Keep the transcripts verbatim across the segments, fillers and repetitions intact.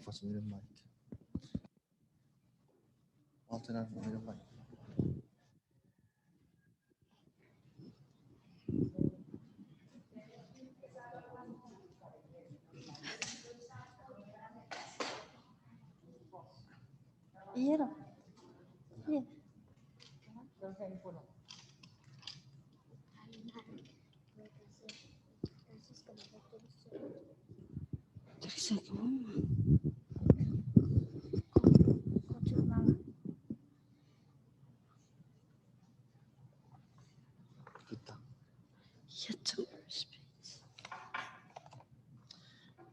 Fos minen mic. Walter, ar minen mic. Iero. Ie.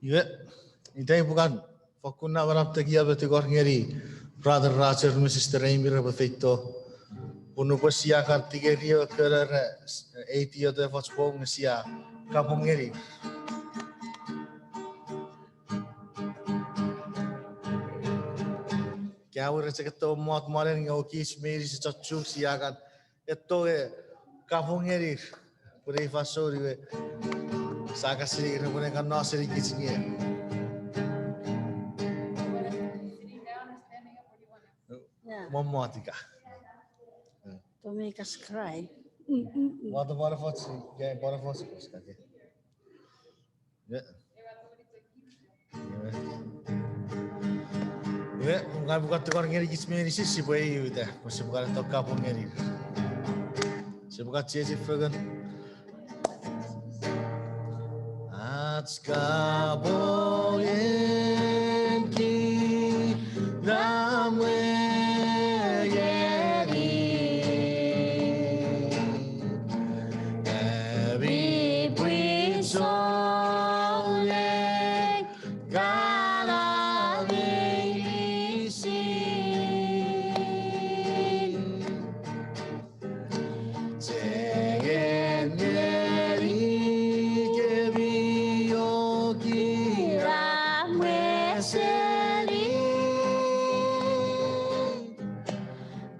Iwe, ita pwe kan fokkun namanam tekia me tingor ngeni Brother Roger me Sister Amy repwe feito. Pun nupwen sia kan tingeri ewe kona ne, eh, eiti eto efoch poum nge sia kapong ngeni. Ka wira chok eto mot mwanen nge okis meinisin chon Chuuk sia kan eto e kapong ngenir. Pun ei fansoun iwe sa kan sinei repwe ne kan no seni kich nge. Yeah. Mwa mot ika. To make us cry. Mm, mm, mm. Mwa to pwan efoch, yeah, pwan efoch, kos kake. Yeah. Iwe, ngang pwe kan tingor ngeni kich meinisin sipwe iuta, pwe sipwe kan eto kapong ngeni. Sipwe kan chiechi fengen. Ach kapong en kinamwe ngeni. Ami pwin souleng, Kot ami meinisin. Chengen ngeni kemi o kinamwe seni.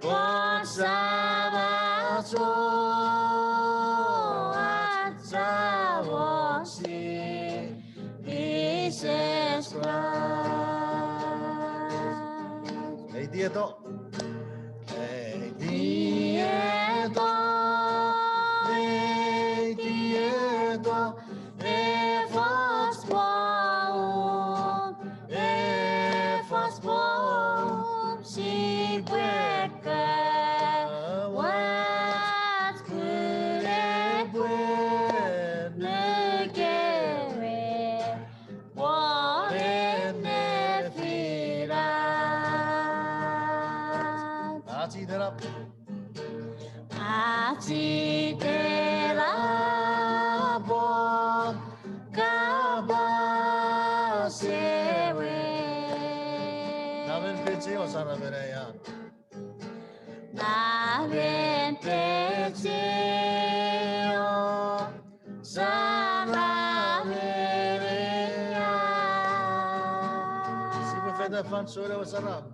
Kot Samach o ach Samon, Jises Kraist. Ei tieto. Ei tieto, ei tieto, efoch poum, efoch poum, sipwe kawach kunepwe nukewe. Won ene finach. Ach itenap. Ach itenap o kapas ewe. Namen peche o saramen aia. Namen peche o saramen aia. Sipwe fetan fansoun ewe saram.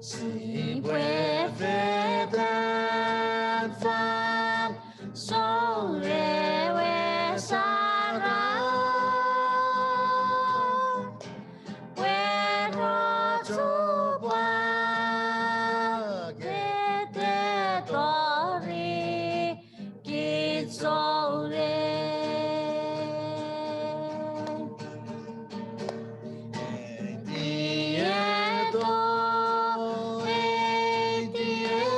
Sipwe fetan fansoun ewe saram. Pwe rochopwak ete tori kich souleng. Ei tieto, ei tieto.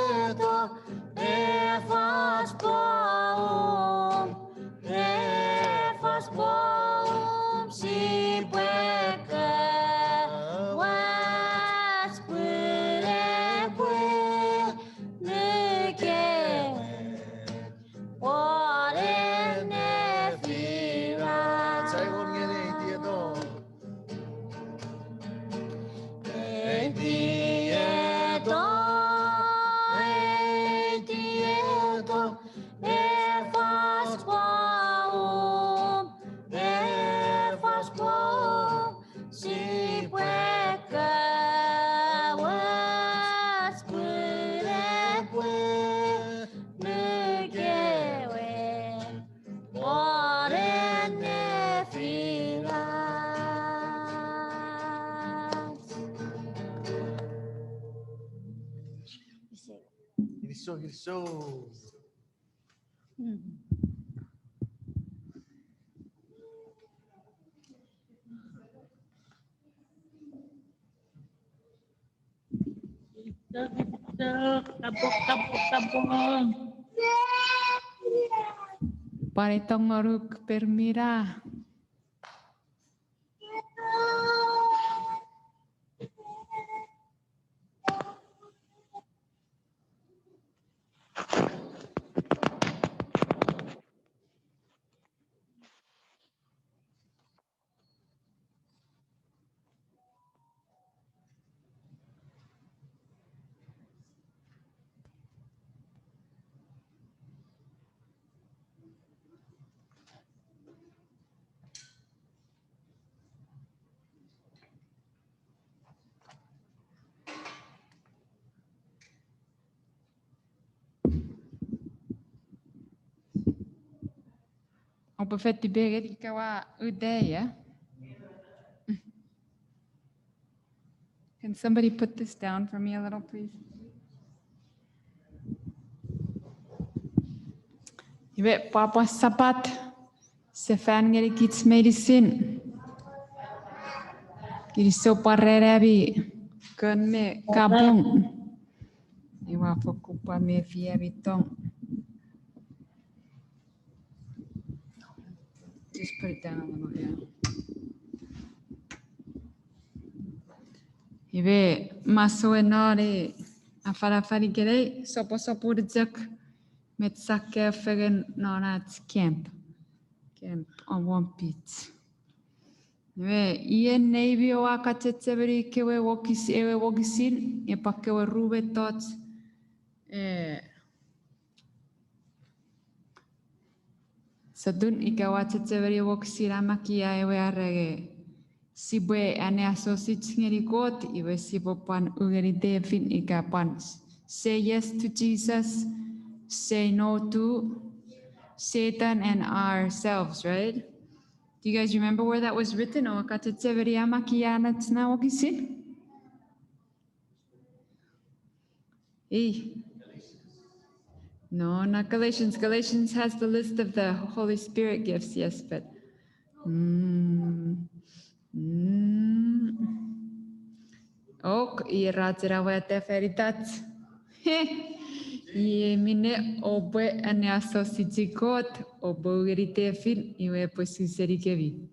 Kiso, kiso. Pwan ei tong ngonuk per mira. Oupwe fetiw pwe ika ua uta ia. Can somebody put this down for me a little, please? Iwe pwapwan Sapat sefan ngenikich meinisin. Kinisou pwan ren ami kon me kapung. Iwe fokkun pwan mefi ami tong. Just put it down a little, yeah. Iwe masouen non ei afanafan ikenai, soposopun chok met sia kaeo fengen non ach camp. Camp on One Beach. Iwe, iei neimi oua kan chechemeni kewe wokis-, ewe wokisin, epwe kewe ru mettoch, eh, sotun ika oua chechemeni wokisin a makkei ewe arenge. Sipwe anneasochis ngeni Kot, iwe sipwe pwan u ngeni tefin ika pwan s-, say yes to Jesus, say no to Satan and ourselves, right? Do you guys remember where that was written? Oua kan chechemeni a makkei ena wokisin? Ei. No, not Galatians. Galatians has the list of the Holy Spirit gifts, yes, but, mm, mm. Ok, ira chena wata fanitach. Iei minne oupwe anneasochisi Kot, oupwe u ngeni tefin, iwe epwe su senikemi.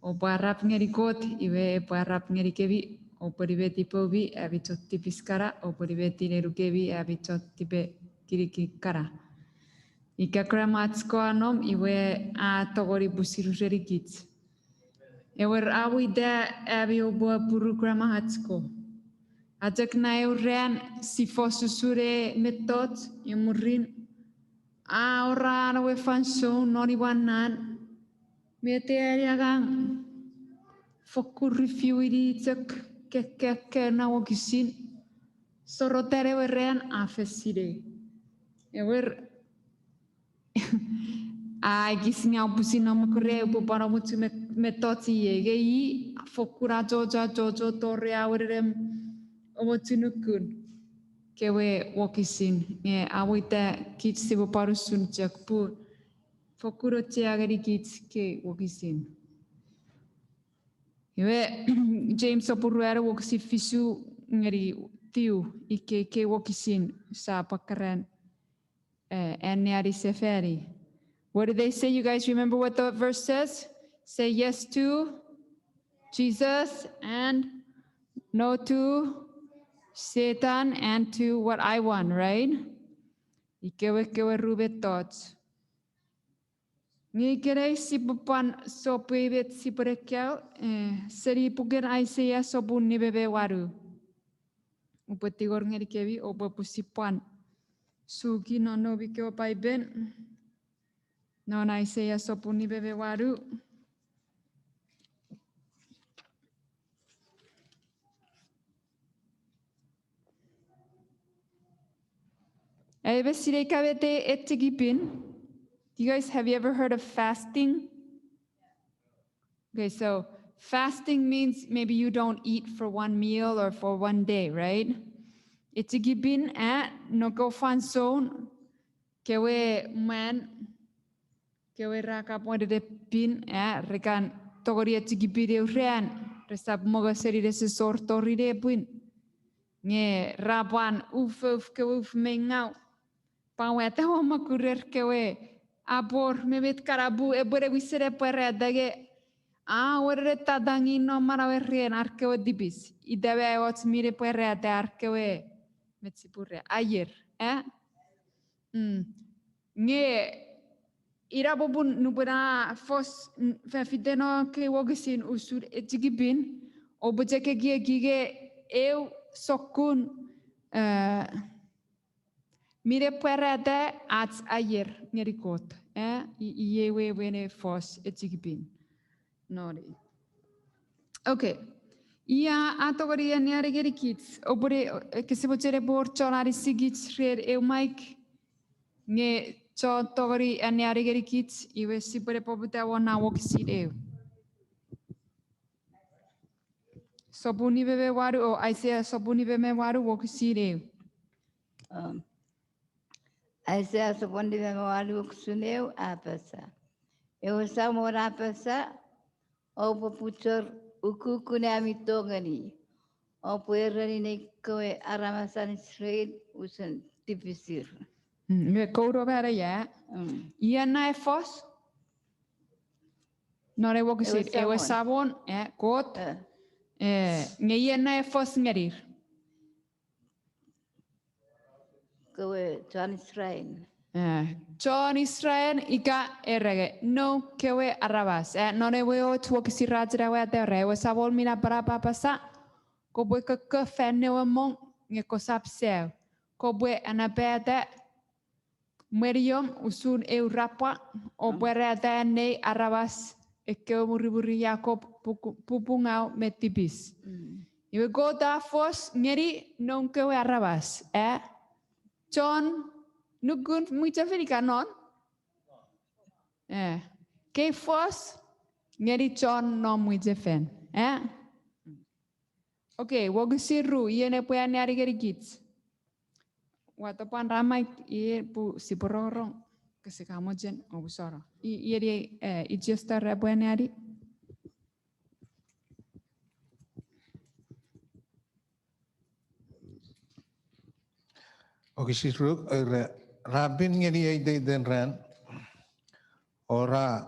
Oupwe arap ngeni Kot, iwe epwe arap ngenikemi, oupwe nimeti poumi ami chon tipis kana, oupwe nimeti nenukemi ami chon tipe kinikin kana. Ika Grandma Hatsko a nom, iwe a tongeni pwisin urenikich. Ewer, a weita ami oupwe puru Grandma Hatsko. A chok na eu ran sifo susune mettoch, imwirin a ora an ewe fansoun non imwan nan, met a angang, fokkun rifiwini chok kekkekkena wokisin. Sorotan ewe ran a fen sinei. Ewer, a ekis nge a pwisin nom Korea, upwe pwan amochu me-, mettoch iei, nge i fokkun achocho, achocho, tori a wenenem amochu nukun kewe wokisin, nge a weita kich sipwe pwan usun chok pun fokkun auchea ngenikich kei wokisin. Iwe, James sopun ruanu wokisin fisu ngeni tiu, ikkei kei wokisin sia pwan keran, eh, anneani sefani. What do they say? You guys remember what the verse says? Say yes to Jesus and no to Satan and to what I want, right? Ikewe, kewe ru mettoch. Nge ikenai sipwe pwan sopwei met sipwe ne kaeo, eh, seni puken Aisea sopun nime me wanu. Upwe tingor ngenikemi, oupwe pwisin pwan suki non noumi kewe Paipen. Non Aisea sopun nime me wanu. Ai me sinei ika met echikipin. You guys, have you ever heard of fasting? Okay, so fasting means maybe you don't eat for one meal or for one day, right? Echikipin, a, non ekkewe fansoun, kewe mwan, kewe ra kapwan ere pin, a, re kan tongeni echikipin eu ran, resap mongo seni nesosor tori nepwin. Nge ra pwan ufouf kewe uf mi ngaw. Pwan wata won mokurer kewe apor me met kanapu epwene wisen pwarata nge a wor ere tatangi non manauer ren ar kewe tipis. Ita me och mine pwarata ar kewe met sipwe ura, aier, a? Mm. Nge ina popun nupwen a fos, mm, fan fite non ekkei wokisin usun echikipin, oupwe chok ekieki nge eu sokkun, eh, mine pwarata ach aier ngeni Kot, eh, i-, iei wewen ei fos echikipin. Noni. Okay. Ia a tongeni anneani ngenikich, oupwene, eh, kese mochen epwe wor chon anisikich ren eu mic, nge chon tongeni anneani ngenikich, iwe sipwene poputa won na wokisin eu. Sopun nime me wanu, o Aisea sopun nime me wanu wokisin eu. Um, Aisea sopun nime me wanu wokisin eu a apasa. Ewe Samon a apasa, oupwe puchor ukukun ami tongeni. Oupwe ereni nei kewe aramasen Israel usun tipisir. Mm, nge kouno mano ia. Mm. Ia na e fos? Non ei wokisin, ewe Samon, eh, Kot. Eh. Eh, nge ia na e fos ngenir? Kewe chon Israel. Eh, chon Israel ika erege, noun kewe aramas. Eh, non ewe och wokisin ra chena wata ra, ewe Samon mi Napanap a apasa, kopwe kokko fan newe mong, nge kosap sau. Kopwe anapata mweniomi usun eu rapwa, o pwarata nei aramas ekkewe murimuri Jakob puku-, pupungau me tipis. Mm. Iwe Kot a fos ngeni noun kewe aramas, eh? Chon nukun mwichefen ika non? Eh. Kei fos ngeni chon non mwichefen, eh? Okay, wokisin ru, ion epwe anneani ngenikich? Ua topwan ra mic, ie pwe sipwe rongorong, kese ka mochen, oupwe soro. I-, ieni, eh, Ichiostar epwe anneani. Wokisin ru, era, ra pin ngeniei iteiten ran, o ra,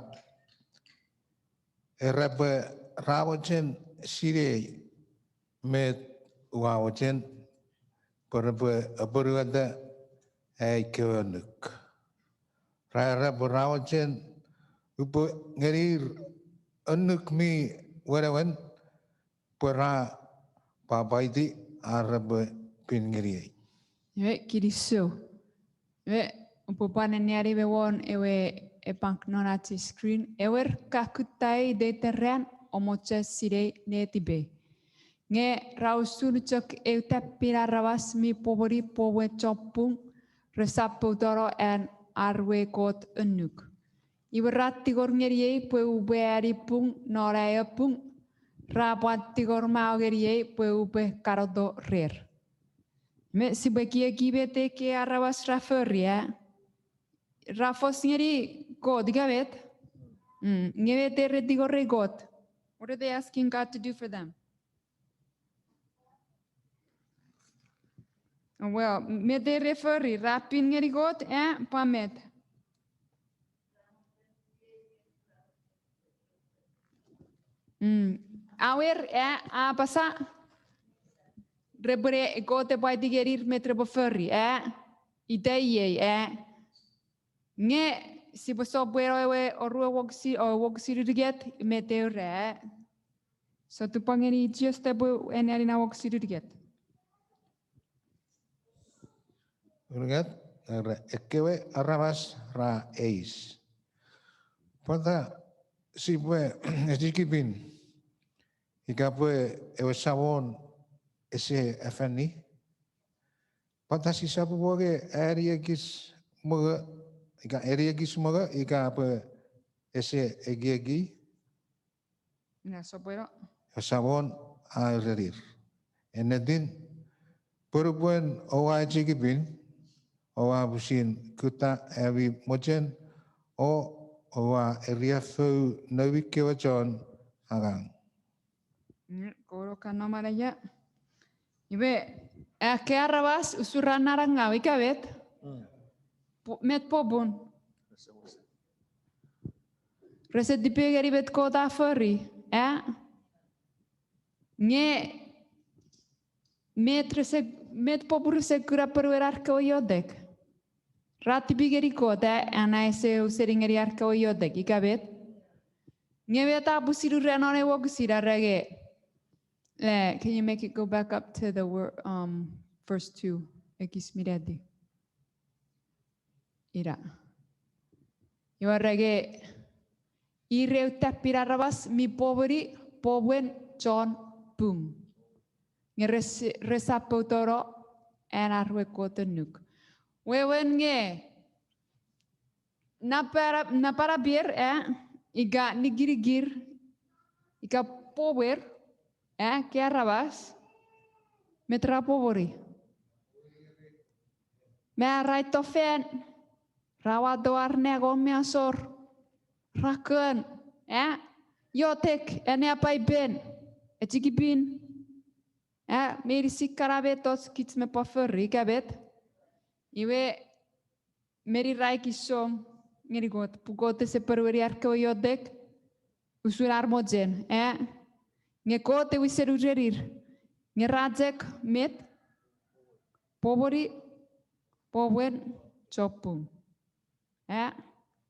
era pwe ra mochen sinei met ua mochen, pwe repwe apwonueta ai kewe annuk. Ra era pwe ra mochen upwe ngenir annuk mi wenewen, pwe ra pwapwaiti ar repwe pin ngeniei. Iwe, kinisou. Iwe, upwe pwan anneani me won ewe epank non ach screen. Ewer, ka kutta ei iteiten ran, o mochen sinei netipei. Nge ra usun chok eu tappin aramas mi pwopwoni pwe ewe chon pung resap poutono an ar we Kot annuk. Iwe ra tingor ngeniei pwe upwe ani pung non ai pung, ra pwan tingor mao ngeniei pwe upwe kanoto rer. Me sipwe ekieki met ekkei aramas ra fori, a? Ra fos ngeni Kot ika met? Mm, nge met re tingorei Kot? What are they asking God to do for them? Well, met re fori, ra pin ngeni Kot, a, pwan met? Mm. Awer, a, a apasa, repwene, Kot epwe aiti ngenir met repwe fori, a? Ita iei, a? Nge sipwe sopweno ewe oruen wokisin, o wokisin unungat, met eura, a? So tupwen ngeni Ichiostar epwe anneani na wokisin unungat. Unungat, era, ekkewe aramas ra eis, pwata sipwe echikipin ika pwe ewe Samon ese afanni? Pwata sisap pwe nge ani ekis mongo, ika ani ekis mongo ika pwe ese ekieki? Ina sopweno. Ewe Samon a erenir, ennetin Pwe nupwen oua echikipin, oua pusin kutta ami mochen, o oua eriaffou noumi kewe chon angang. Mm, koro ka no manaia. Iwe, a, ekkei aramas usun ra nanangau ika met? Po-, met popun? Rese tipeeu ngeni met Kot a fori, a? Nge met rese, met popun rese kuna ponuen ar kewe iotek? Ra tipeeu ngeni Kot, a, a ese ausening ngeni ar kewe iotek, ika met? Nge met a pusin ura non ewe wokisin a era nge, eh, can you make it go back up to the wor-, um, verse two? Ekis miniti. Ira. Iwe a era nge, ir eu tappin aramas mi pomweni pomwen chon pung. Nge res-, resap poutono an ar we Kot annuk. Wewen nge, napara-, napanaper, eh, ika nikinikir, ika power, eh, ekkei aramas, met ra pomweni? Me ra itofan, ra wato ar nengom me asor, ra kon, eh, iotek, anneani Paipen, echikipin, eh, meinisin kana mettoch kich mi pwan fori ika met? Iwe, meni ra ekis song ngeni Kot, pun Kot ese ponueni ar kewe iotek usun ar mochen, eh? Nge Kot e wisen urenir, nge ra chok met? Pomweni pomwen chon pung. Eh?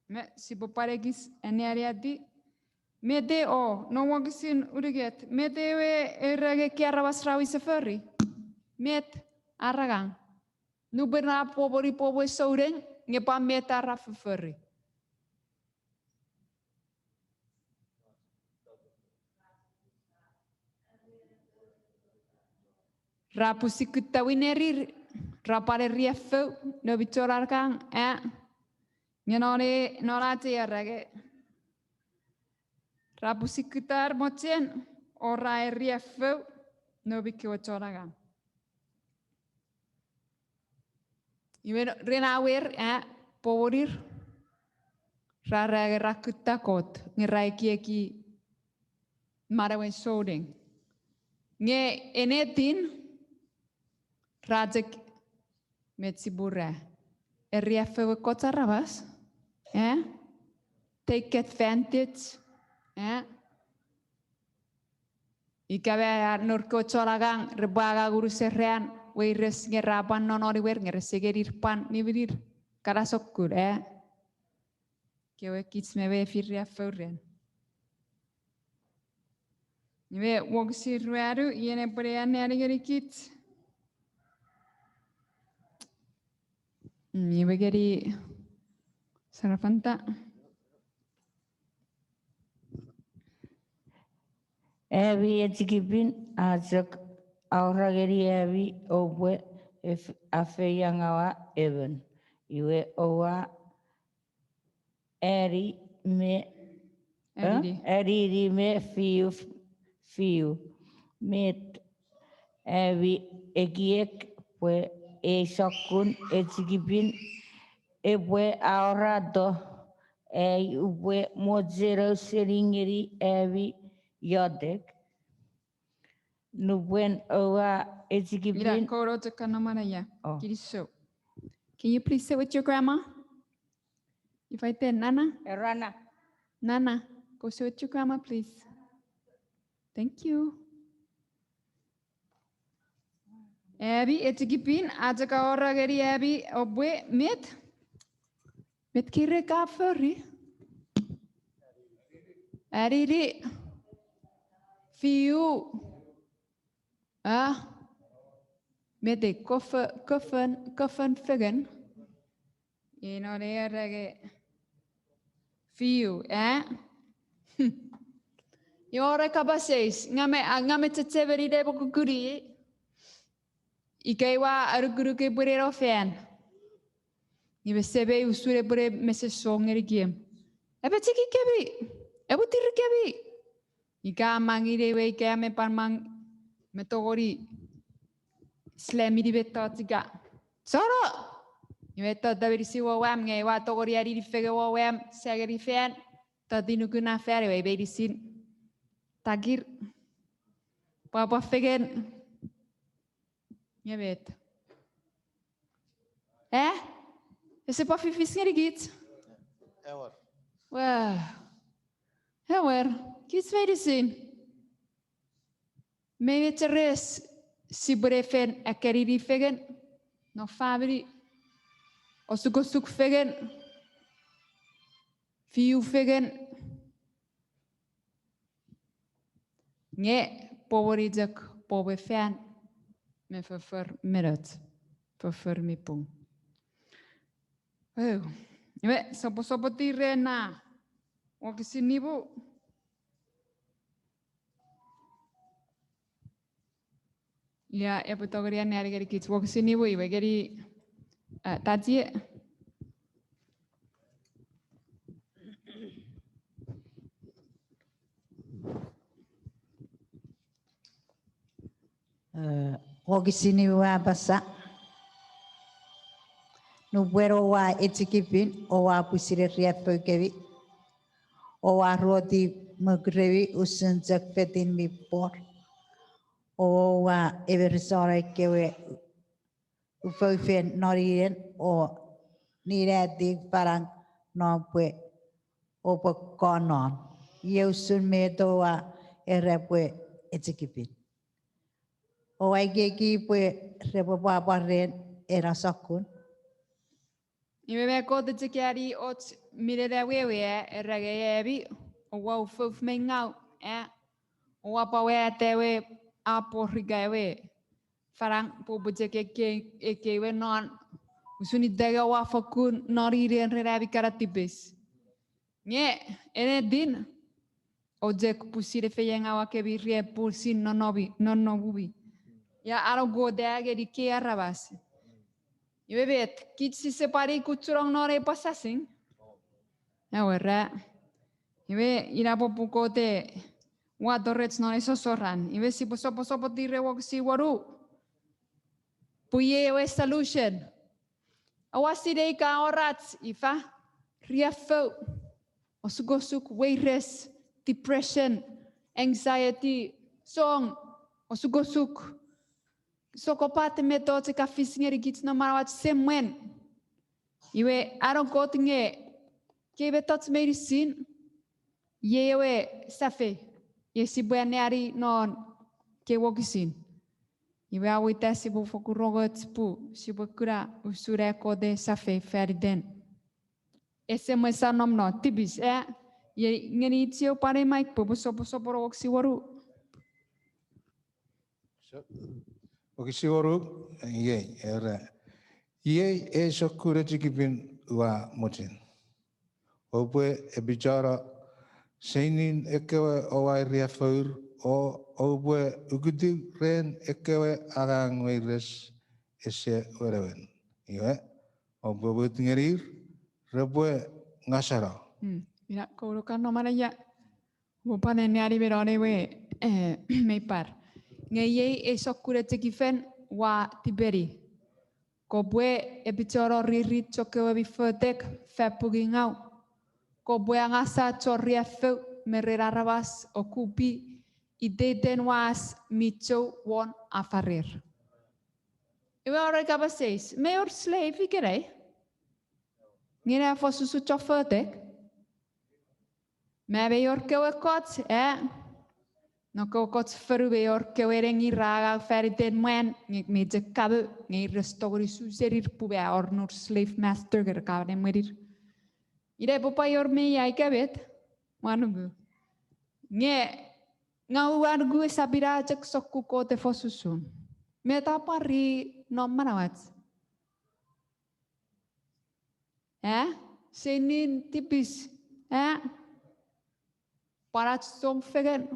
Me sipwe pwan ekis anneani, met e, o, non wokisin unungat, met ewe a era nge ekkei aramas ra wisen fori? Met ar angang? Nupwen ra pomweni pomwen souneng, nge pwan met ra fofori? Ra pusin kutta winerir, ra pwan eriaffou noumi chon angang, eh? Nge non e, non ach ei a era nge, ra pusin kutta ar mochen, o ra eriaffou noumi kewe chon angang. Iwe ren awer, eh, pomwenir, ra era nge ra kutta Kot, nge ra ekieki manauen souneng. Nge ennetin, ra chok met sipwe era, eriaffou ekkoch aramas, eh? Take advantage, eh? Ika me a nour kewe chon angang, repwe angang unusen ran, weires nge ra pwan nonnom iwer nge rese ngenir pwan niwinir kana sokkun, eh? Kewe kich me we firi a fouren. Iwe wokisin ruanu, iei epwene anneani ngeni kich. Mm, iwe ngeni Sarafanta. Ami echikipin a chok aura ngeni ami oupwe af-, afeiengaua emon. Iwe oua ani me, eh? Anini. Anini me fiu, fiu. Met ami ekiek pwe ei sokkun echikipin epwe aurato ai upwe mochen ausening ngeni ami iotek. Nupwen oua echikipin. Ina koro chok kana manaia. Oh. Kinisou. Can you please sit with your grandma? If I tell Nana? Erana. Nana, go sit with your grandma, please. Thank you. Ami echikipin, a chok aura ngeni ami oupwe met? Met kire ka fori? Anini. Fiu. Ah. Met e kof-, kofon, kofon fengen. Ina ne era nge fiu, eh? Iwe ore kapas eis, ngang me, a, ngang me chechemeni ne pwe kukuni. Ika iwa anukunuk epwene no fan. Iwe semei usun epwene mese song ngenikem. Epwe cheki kemi. Epwe tiri kemi. Ika mang ngeni ewe ika me pwan mang me tongeni Sle mini mettoch ika. Soro! Iwe tota meinisin wouwam nge ua tongeni anini fengen wouwam, sangeni fan, toti nukun na fan ewe meinisin. Takir. Pwapwa fengen. Nge met? Eh? Ese pwan fifis ngenikich? Ewer. Wow. Ewer. Kich meinisin. Mei mecheres sipwene fen akkanini fengen, non famini, osukosuk fengen, fiu fengen. Nge pwopwoni chok pwopwe fan me foffor menoch, foffor mi pung. Oh. Iwe, soposopoti ren na wokisin nimu. Ia epwe tongeni anneani ngenikich wokisin nimu iwe ngeni, ah, Tachie. Eh, wokisin nimu a apasa, nupwen oua echikipin, oua pwisin eriaffoukemi, oua roti mokuremi usun chok fetin mi pwor, oua emerisona ekkewe ufoufen noninen o ninatiw fanang non pwe oupwe kon non. Iei usun met oua era pwe echikipin. Oua ekieki pwe repwe pwapwa ren ena sokkun. Iwe me Kot echikani och minen awewe, era nge ami oua ufouf me ngaw, a, oua pwan wata ewe a pwor ika ewe fanang pwe oupwe chok ekkei, ekkei we non, usun ita nge oua fokkun noninen ren ami kana tipis. Nge ennetin, oua chok pwisin efeiengaua kemi ren pwisin nonnomi, nonnomumi. Ia a no Kot a ngeni ekkei aramas. Iwe met, kich sise pwan ikuchunong non ei pasasing? Ewer ra. Iwe ina popun Kot e wato rech non ei sosoran. Iwe sipwe soposopoti ren wokisin wonu. Pwe iei ewe solution. Oua sinei ika a wor ach ifa, riaffou, osukosuk, weires, depression, anxiety, song, osukosuk, sokkopaten mettoch ika fis ngenikich non manauach semwen. Iwe a no Kot nge ekkei mettoch meinisin, iei ewe safei, iei sipwe anneani non ekkei wokisin. Iwe a weita sipwe fokkun rongoch pwe sipwe kuna usun an Kot e safei faniten ese mwo sa nom non tipis, a? Iei ngeni chieu pwan ei mic pwe epwe soposopono wokisin wonu. So, wokisin wonu, iei, era. Iei ei sokkun echikipin ua mochen. Oupwe epichano seinin ekkewe oua eriaffour, o oupwe ukutiw ren ekkewe angang weires ese wenewen. Iwe, oupwe mut ngenir, repwe ngaseno. Ina kouno kan no manaia. Upwe pwan anneani me non ewe, eh, mei par. Nge iei ei sokkun echikifen ua tipeni. Kopwe epichano riri chokkewe mi fotek, fan pungi ngaw. Kopwe angasa chon riaffou me ren aramas o kupi iteiten was mi chou won afarer. Iwe are kapas eis, mei wor slave ikenai? Ngeni a fosusu chon fotek? Me mei wor kewe ekkoch, a? Non kewe ekkoch fonu mei wor kewe nengin ra angang faniten mwan, nge mi chok kamo, nge ir rese tongeni su senir pwe mei wor nour slave master nge ra kan emwenir. Ina epwe pwan wor mei ia ika met? Ua nuku. Nge, ngaw ua nuku esap ina chok sokkun Kot e fosusun. Met a pwari non manauach? A? Seinin tipis, a? Pwan ach song fengen.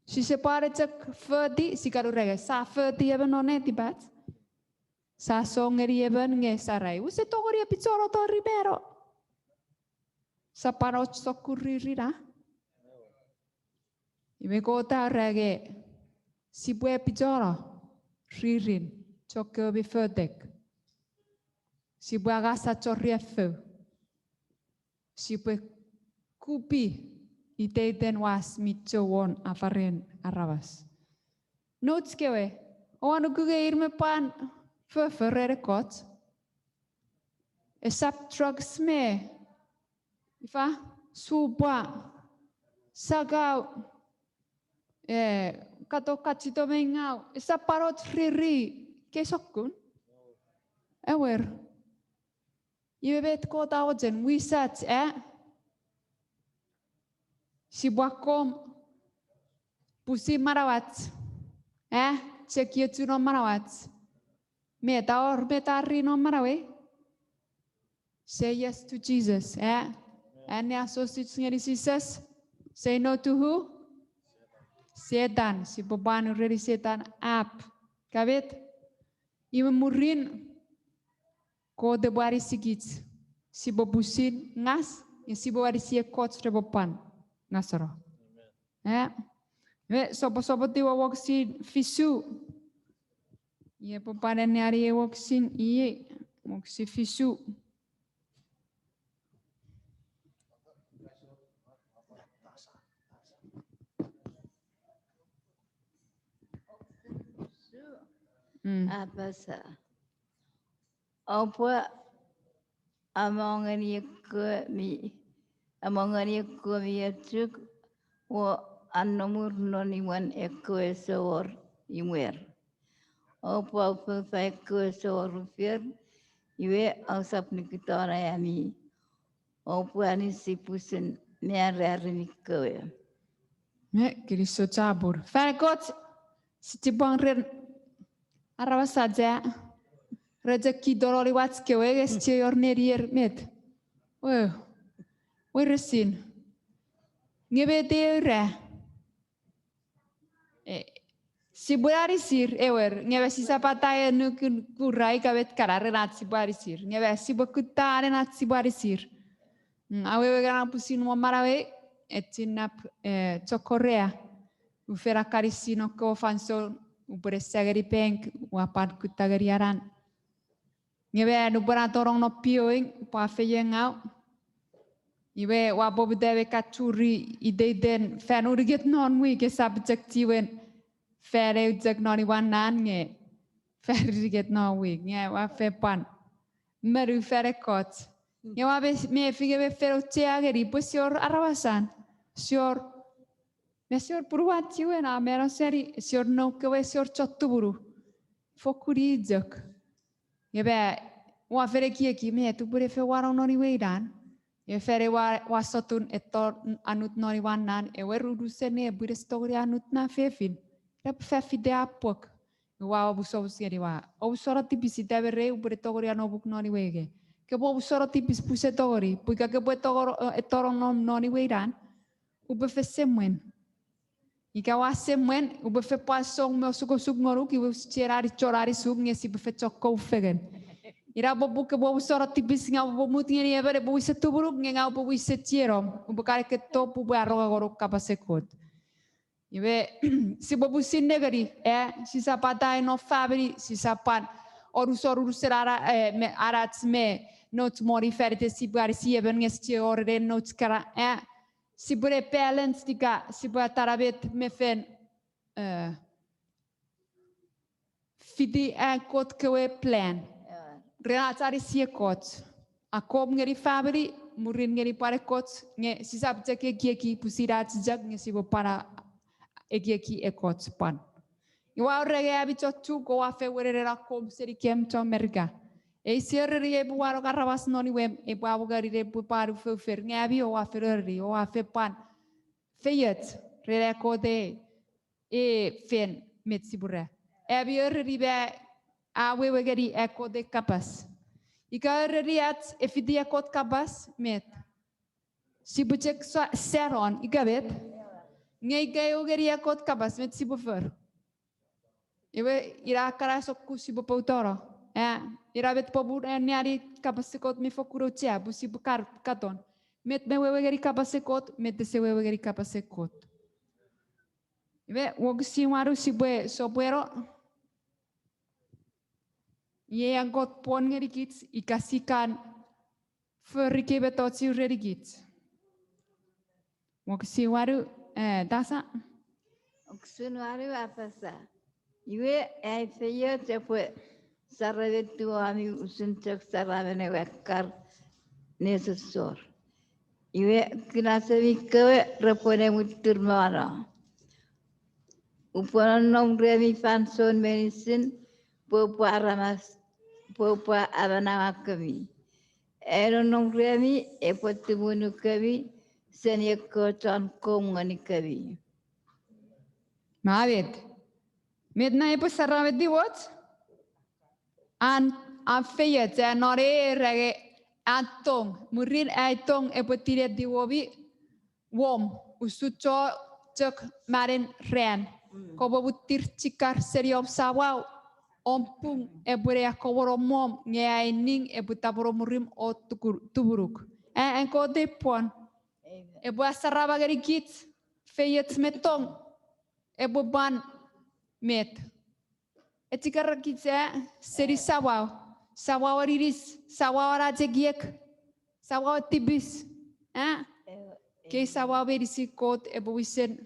Sise pwan chok foti, sia kan ura nge sa foti emon non netipach. Sa song ngeni emon nge sa era, use tongeni epichano tori mano. Sa pwan och sokkun riri na. Iwe Kot a era nge sipwe epichano ririn chokkewe mi fotek. Sipwe angasa choriaffou. Sipwe kupi iteiten was mi chou won afaren aramas. Nouch kewe, oua nuku nge ir mi pwan fofo ren ekkoch. Esap drugs me, ifa, supwa, sakau, eh, kato kachito me ngaw, esap pwan och riri, kei sokkun. Ewer. Iwe met Kot a mochen, wisach, eh? Sipwe akkom pusin manauach, eh? Chok iochu non manauach. Met a wor, met a ri non manauei? Say yes to Jesus, eh? Anneasochis ngeni Jises. Say no to who? Setan. Sipwe pwan ureni Setan ap. Ika met? Iwe mwirin, Kot epwe anisikich, sipwe pusin ngas, nge sipwe anisi ekkoch repwe pwan ngaseno. Eh? Me soposopotiw wokisin fisu. Iwe pwan anneani wokisin, iei, wokisin fisu. Mm. Apasa. Oupwe amongeni ekkewe mi, amongeni ekkewe mi echuk, o anomur non imwen ekkewe ese wor imwer. Oupwe aufoufa ekkewe ese wor ufer, iwe ousap nikitano ami. Oupwe anisi pusin me arari mi kewe. Me kinisou chapur. Fan ekkoch, sichipwang ren aramas acha, re chok kitononi wach kewe, nge sichei wor nenier met. Wo, weiresin. Nge met eura. Eh, sipwe anisir, ewer, nge me sisap ataei nukun kura ika met kana ren ach sipwe anisir. Nge me sipwe kutta anen ach sipwe anisir. Mm, awewe kana pusin won manauei, e chinnap, eh, chok Korea. Ufena kanisin okkewe fansoun, upwene sa ngeni bank, ua pwan kutta ngeni anan. Nge me nupwen a tonong non pioing, pwan feiengau. Iwe ua poputa me ka churi iteiten fan unungat non wik esap chok chiwen fan eu chok non imwan nan nge fan unungat non wik. Nge ua fen pwan monu fan ekkoch. Nge ua me, mefi nge me fen auchea ngeni pwe ese wor aramasan. Ese wor, me ese wor punuan chiwen a mano seni, ese wor noun kewe, ese wor chon tumunu. Fokkun i chok. Nge me ua fen ekieki, met upwene fen wanong non imwei nan. Nge fen ewe ua, ua sotun eto annut non imwan nan, ewer, unusen nepwin ese tongeni annut na fefin. Repwe fan fite a pwok. Nge ua omusomus ngeni, ua omusano tipis ita me rei, upwene tongeni anopuk non imwei nge. Kopwe omusano tipis pwe use tongeni, pwe ika kopwe tongo-, eh, tonong non, non imwei nan, upwe fen semwen. Ika ua semwen, upwe fen pwan song me osukosuk ngonuk, iwe use chuen ani chon anisuk nge sipwe fen chok kou fengen. Ina popun kopwe omusano tipis nge upwe mut ngeni emon epwe wisen tumunuk nge ngang upwe wisen chienom, upwe kan ekketo pwe upwe aronga ngonuk kapasen Kot. Iwe, sipwe pusin nengeni, eh, sisap ataei non famini, sisap pwan onuson unusen ana, eh, me, anach me nouch moni fan iten sipwe anisi emon nge sichei wor ren nouch kana, eh, sipwe ne balance ika sipwe atana met me fen, eh, fiti an Kot kewe plan. Ren ach anisi ekkoch. Akkom ngeni famini, mwirin ngeni pwan ekkoch, nge sisap chok ekieki pwisin ach chok nge sipwe pwan ekieki ekkoch pwan. Iwe ua ureni ami chon Chuuk, oua fen wenewenen akkom seni kem chon Merika. Ei sia ereni epwe wanong aramas non imwem, epwe amongani epwe pwan ufoufer, nge ami oua fen ereni, oua fen pwan feioch ren ekkoch e, e fen met sipwe ra. Ami ereni me a wewe ngeni ekkoch kapas. Ika ereni ach e fiti ekkoch kapas met. Sipwe chok sa-, sanon, ika met. Nge ika eu ngeni ekkoch kapas met sipwe fori. Iwe, ina kana sokkun sipwe poutono. Eh, ina met popun anneani kapasen Kot mi fokkun auchea, pwe sipwe kar-, katon. Met me wewe ngeni kapasen Kot, met ese wewe ngeni kapasen Kot. Iwe, wokisin wanu sipwe sopweno. Iei an Kot pwon ngenikich ika si kan fori ekkei mettoch renikich. Wokisin wanu, eh, Tasa. Wokisin wanu a apasa, iwe ai feioch epwe sarametiwemi usun chok saramen ewe akkar nesosor. Iwe kinasemi kewe repwe ne mwitir me wano. Upwe nonnom remi fansoun meinisin, pwe upwe aramas, pwe upwe amanauakemi. Ai nonnom remi epwe tumunukemi seni ekkewe chon koum ngenikemi. Mavet. Met na epwe sarametiwoch? An, an feioch, eh, non ei era nge an tong. Mwirin ai tong epwe tinetiwomi wom, usun chok manen ran. Mm. Kopwe mwitir chikar seni om samau, om pung epwe ne akkomwono mwom, nge ai ning epwe tapweno mwirim o tuku-, tumunuk. Eh, an Kot ei pwon. Amen. Epwe asarama ngenikich feioch me tong. Epwe pwan met? Echikarakich, eh, seni samau. Samau aninis, samau ach ekiek, samau tipis. Eh? Kei samau meinisin Kot epwe wisen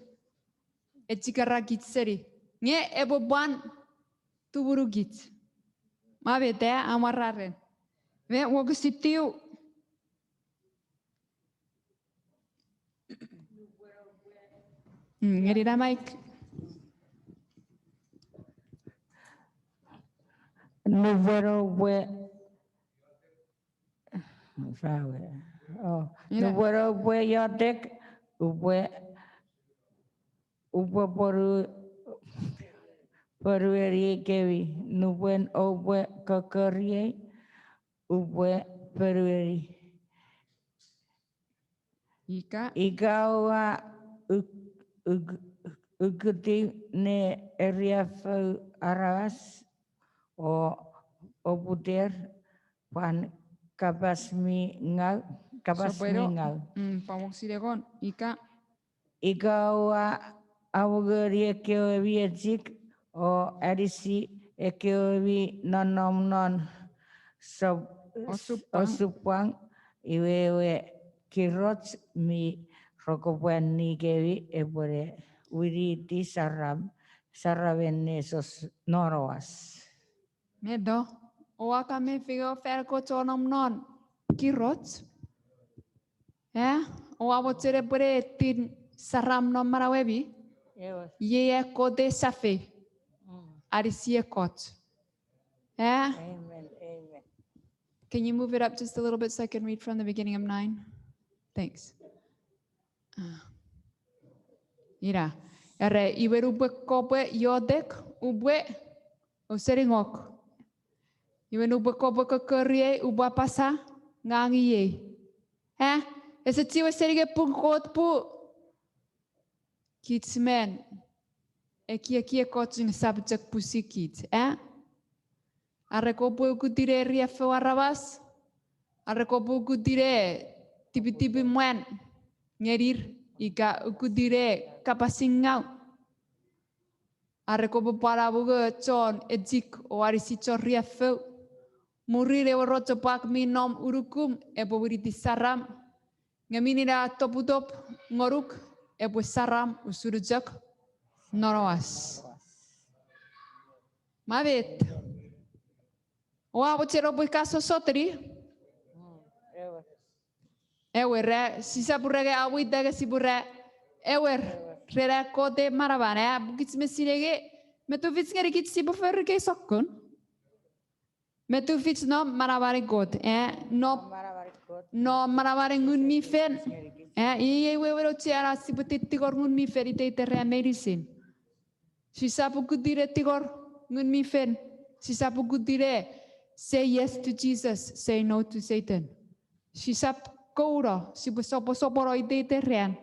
echikarakich seni. Nge epwe pwan tumunukich. Mavet, eh, amwararen. Me wokisin tiu. Mm, ngeni na mic. Nupwen oupwe, rawe. Oh, nupwen oupwe iotek, upwe, upwe poru-, porueni kemi. Nupwen oupwe kokoriei, upwe porueni. Ika. Ika oua uk-, uk-, ukuti ne eriafou aramas o oputer pwan kapas mi ngau, kapas mi ngau. Mm, pwan wokisin engon, ika. Ika oua amongoni ekkewe mi echik o anisi ekkewe mi nonnom non osupwang, osupwang, iwe ewe kiroch mi rokopwan nikemi epwene winiti saram, saramen nesosor non oas. Meto, oua ka mefi nge oua fan ekkoch oua nom non kiroch? Eh? Oua mochen epwene tin saram non manauemi? Ewer. Iei ekkoch safei. Mm. Anisi ekkoch. Eh? Amen, amen. Can you move it up just a little bit so I can read from the beginning of nine? Thanks. Ah. Ina. Era, iwe nupwen kopwe iotek, upwe, o seni ngok. Iwe nupwen kopwe kokoriei, upwe apasa, ngang iei. Eh? Ese chiwen seni nge pun Kot pwe kich men ekieki ekkoch nge sap chok pwisin kich, eh? Are kopwe ukutiw ne riaffou aramas, are kopwe ukutiw ne tipitipi mwan ngenir, ika ukutiw ne kapas mi ngau. Are kopwe pwan amongo chon echik o anisi chon riaffou. Mwirin ewe rochopwak mi nom unukum epwe winiti saram. Nge minen a toputop ngonuk epwe saram usun chok non oas. Mavet. Oua mochen oupwe ka sosotuni? Ewer, eh, sisap ura nge a wita nge sipwe ura. Ewer, ren an Kot ei manaman, eh, pwe kich mi sinei nge, me tufich ngenikich sipwe fori ekkei sokkun. Me tufich non manamanen Kot, eh, non, non manamanen Ngun mi Fel. Eh, iei wewen auchean ach sipwe tingor Ngun mi Fel iteiten ran meinisin. Sisap ukutiw ne tingor Ngun mi Fel. Sisap ukutiw ne say yes to Jesus, say no to Satan. Sisap kouno, sipwe soposopono iteiten ran.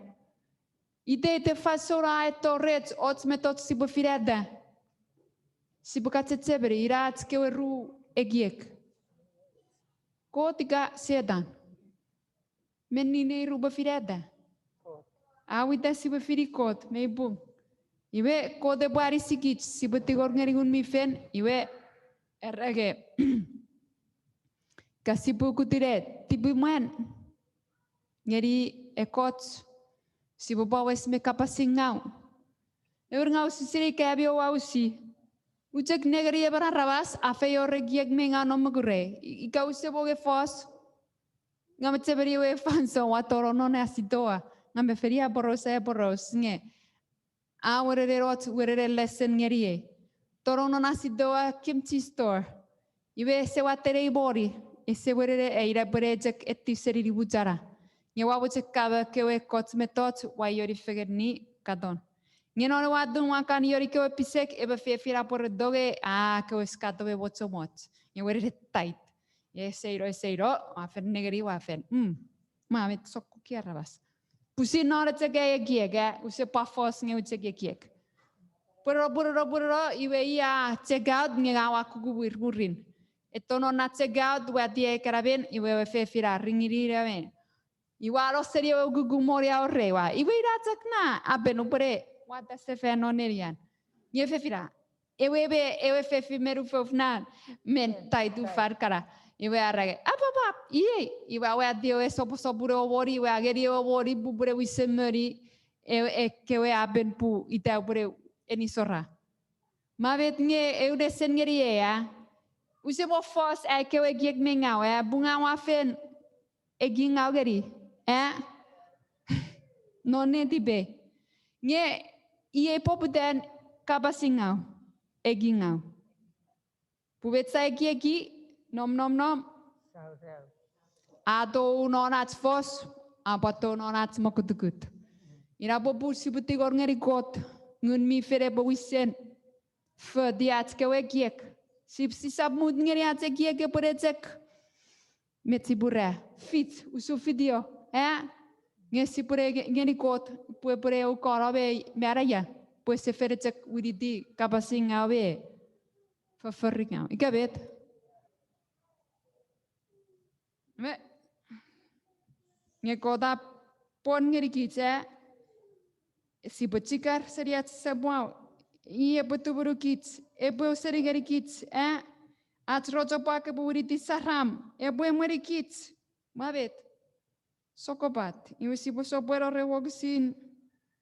Iteiten fansoun a eto rech och mettoch sipwe finata. Sipwe ka chechemeni, ina ach kewe ru ekiek. Kot ika Setan. Menni nei ru pwe finata? A wita sipwe fini Kot, mei pung. Iwe Kot epwe anisikich, sipwe tingor ngeni Ngun mi Fel, iwe Era ke, ka sipwe kutune tipimwan ngeni ekkoch, sipwe pwan wes me kapas ngaw. Ewer, ngaw, use sinei ika ami oua usi. Ua chok nengeni emon aramas a feior ekiek mi ngaw non mokurei. I-, ika use mo nge fos, ngang mi chemeni ewe fansoun ua tonong non asitoa, ngang mi fen ia poraus, a poraus nge a wenenenoch, wenene lesen ngeniei. Tonong non asitoa, kimchi store. Iwe ese watte nei moni, ese wenene, e, ina pwe ne chok eti seni nimu chana. Nge ua mochen kamo kewe ekkoch mettoch ua ioni fengeni katon. Nge non ewe atun ua kan ioni kewe pisek, emon fefin a pwere tongei, a, kewe skato me mochomoch. Nge wenene tait. Ese ino, ese ino, ua fen nengeni, ua fen, mm. Ma met sokkoki aramas. Pusin non chok ai ekiek, a, use pwan fos nge ua chok ekiek. Pweno, pweno, pweno, iwe i a check out nge ngang ua kuku mwir mwirin. Eto non na check out, ua tia ekkana men, iwe ewe fefin a ringini na men. Iwe a no seni ewe ukukun moni a orei, ua, iwe ina chok na, apen upwene wata sefan non nenian. Nge fefin a, ewe me, ewe fefin men ufouf na, men tait ufan kana. Iwe a era nge, apapap, iei, iwe a wati ewe soposopun ewe moni, iwe a ngeni ewe moni pupwene wisen moni, e, ekkewe apen pun ita upwene enisora. Ma met nge eu nesen ngeniei, a? Use mo fos ai kewe ekiek mi ngaw, a? Pun ngang ua fen ekiek ngaw ngeni, a? Non netipei. Nge iei poputan kapas ngaw, ekiek ngaw. Pun met sia ekieki, nom, nom, nom. A tou non ach fos, a pwan tou non ach mokutukut. Ina popun sipwe tingor ngeni Kot, Ngun mi Fel epwe wisen foti ach kewe ekiek. Sip-, sisap mut ngeni ach ekiek epwe ne chok, met sipwe ra, fich, usun fitio, a? Nge sipwe ne nge-, ngeni Kot, pwe epwe ne eu kono me, me anaia, pwe ese fen chok winiti kapas ngaw me foffor ngaw. Ika met? Me, nge Kot a pwon ngenikich, a? Sipwe chikar seni ach semwau. I epwe tumunukich, epwe ausening ngenikich, a? Ach rochopwak epwe winiti saram, epwe emwenikich. Ma met? Sokkopat. Iwe sipwe sopweno ren wokisin,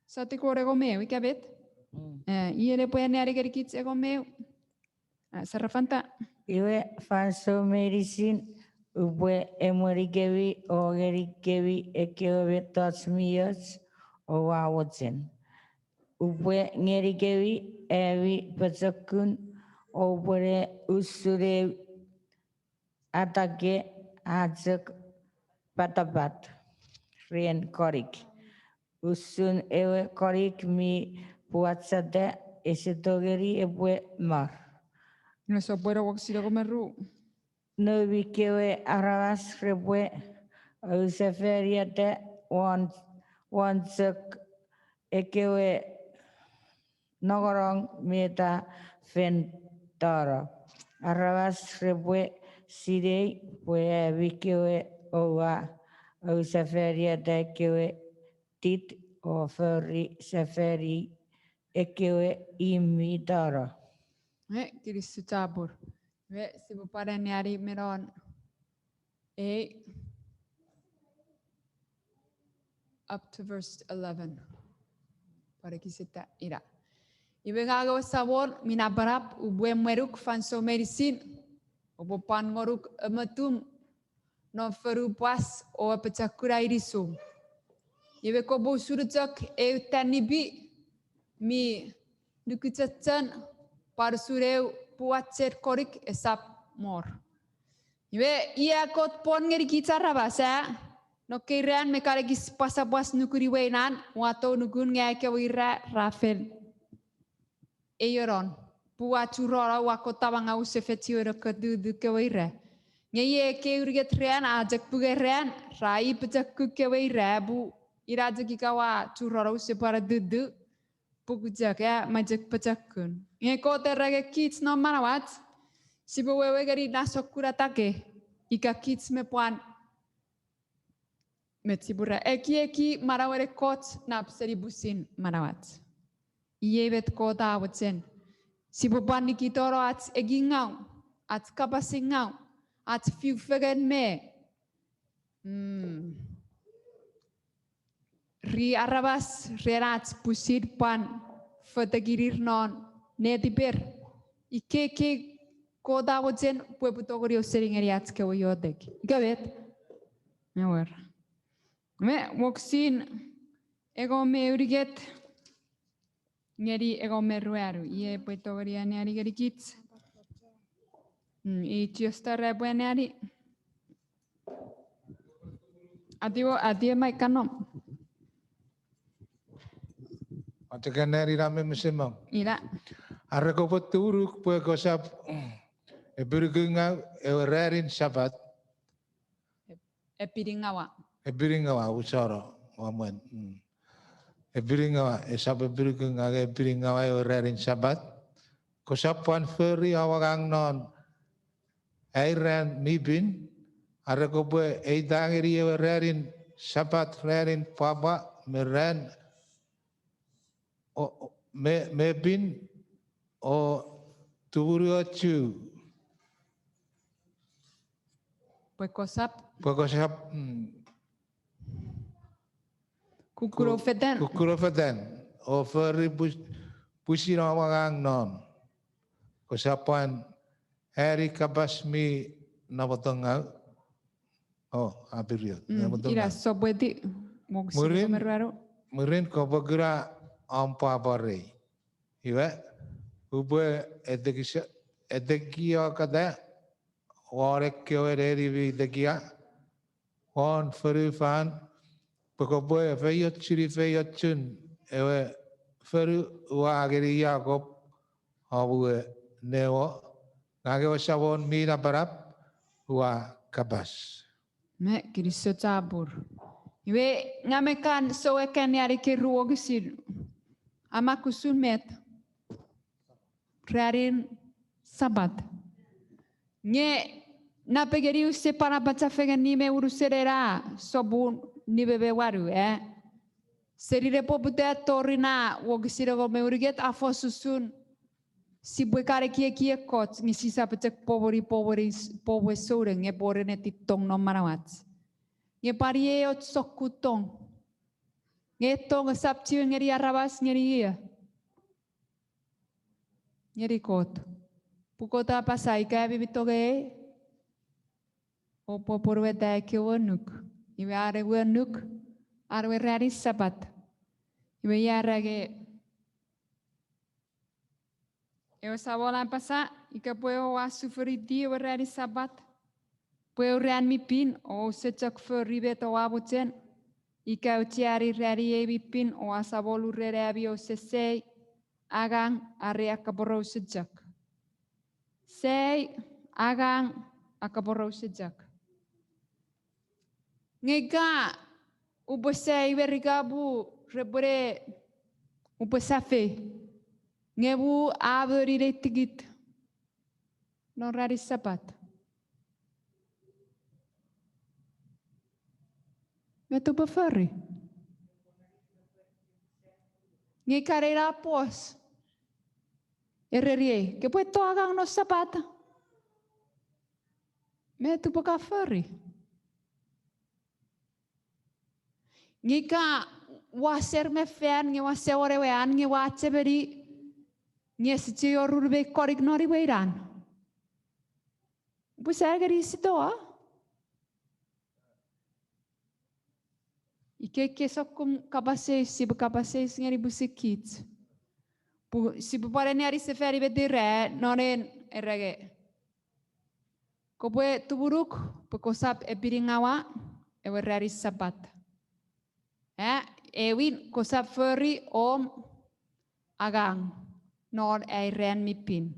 sia tingor engon me eu, ika met? Mm. E, iei epwe anneani ngenikich engon me eu. A, Sarafanta. Iwe fansoun meinisin upwe emwenikemi o ngenikemi ekkewe mettoch mi och oua mochen. Upwe ngenikemi ami pochokun, oupwene usun eu atake a chok patapat ren konik. Usun ewe konik mi pwachata, ese tongeni epwe mar. Nge sopweno wokisin engon me ru. Noumi kewe aramas repwe ausefaniata won, won chok ekkewe nongonong meta fen tano. Aramas repwe sinei pwe ami kewe oua ausefaniata ekkewe tit o fori sefani ekkewe imw mi tano. E, kinisou chapur. Me sipwe pwan anneani me non, e, up to verse eleven. Pwan ekiseta ina. Iwe ngang ewe Samon mi napanap, upwe emwenuk fansoun meinisin, upwe pwan ngonuk amotum non fonu pwas o apochokuna inisum. Iwe kopwe usun chok eu tanipi mi nukuchechon, pwan usun eu pwuachen konik esap mor. Iwe ia Kot pwon ngenikich aramas, a? Non ekkei ran me kan ekis pwasapwas nukun iwe inan, ua tou nukun nge ekkewe ira ra fen eionon. Pwe ua churono, ua kotamanga use fechiwen kotutu kewe ira. Nge iei ekkei unungat ran a chok pungun ran, ra i pochokun kewe ira, pwe ina chok ika ua churono use pwan tutu, puku chok, a, mei chok pochokun. Nge Kot era nge kich non manauach, sipwe wewe ngeni na sokkun atake, ika kich me pwan met sipwe ra ekieki manauen ekkoch nap seni pusin manauach. Iei met Kot a mochen. Sipwe pwan nikitono ach ekiek ngaw, ach kapas ngaw, ach fiu fengen me, mm, ri aramas ren ach pwisin pwan fotekinir non netiper. Ikkei, ikkei Kot a mochen pwe epwe tongeni ausening ngeni ach kewe iotek. Ika met? Ewer. Me wokisin engon me unungat ngeni engon me ruanu. Iei epwe tongeni anneani ngenikich. Mm, i Chester epwe anneani. Atiwo, atie mai kanom. Atekan nani na me mesemong. Ina. Are kopwe tumunu pwe kosap epinukungaw ewe ranin Sapat. Ep-, epiningawa. Epiningawa, usoro, wamwen. Mm. Epiningawa, esap epinukungaw, epiningawa ewe ranin Sapat. Kosap pwan fori om angang non ai ran mi pin, are kopwe eita ngeni ewe ranin Sapat ranin pwapwa me ran o, o, me, me pin o tumunu ochu. Pwe kosap. Pwe kosap, mm. Kukuno fetan. Kukuno fetan. O fori pwis-, pwisin om angang non. Kosap pwan ani kapas mi namotongau. O, a period. Mm, ina sopweti, wokisin engon me ruanu. Mwirin kopwe kuna om pwapwa rei. Iwe, upwe etekis-, etekiokata won ekkewe neni mi tekia won fonufan, pwe kopwe feiochuni feiochun ewe fonu ua ngeni Jakob om we newo, ngang ewe Samon mi napanap ua kapas. Me kinisou chapur. Iwe, ngang me kan sou ekkan anneani ekkei ru wokisin. Amak usun met? Ranin Sapat. Nge napengeni use pwan apacha fengen ni me unusen ena sopun nime me wanu, e? Seni nepoputan tori na wokisin engon me unungat a fos usun sipwe kan ekieki ekkoch nge sisap chok pomweni, pomweni, pomwe souneng nge pwe ren eti tong non manauach. Nge pwan iei och sokkun tong. Nge tong esap chiwen ngeni aramas, ngeni ia? Ngeni Kot. Pun Kot a apasa ika ami mi tongei, oupwe pwonueta ekkewe annuk. Iwe an ewe annuk, an ewe ranin Sapat. Iwe ia era nge ewe Samon a apasa, ika pwe oua sufoniti ewe ranin Sapat pwe eu ran mi pin, ouse chok fori met oua mochen, ika aucheani ran iei mi pin, oua samolu ren ami ouse sei, angang, are akaporausa chok. Sei, angang, akaporausa chok. Nge ika upwe sai Merika pun repwene, upwe safei, nge pun a moni nei tikit non ranin Sapat, met upwe fori? Nge ika nein a pos, ereniei, kopwe to angang non Sapat, met upwe ka fori? Nge ika ua ser me fan, nge ua sewon ewe an, nge ua chemeni, nge ese chiorun mei konik non imwei ran, upwe sai ngeni sitoa? Ikkei ekkei sokkun kapas eis sipwe kapas eis ngeni pwisin kich. Pwe sipwe pwan anneani sefani met ira non en, era nge, kopwe tumunuk pwe kosap epiningawa ewe ranin Sapat. E, ewin kosap fori om angang non ai ran mi pin.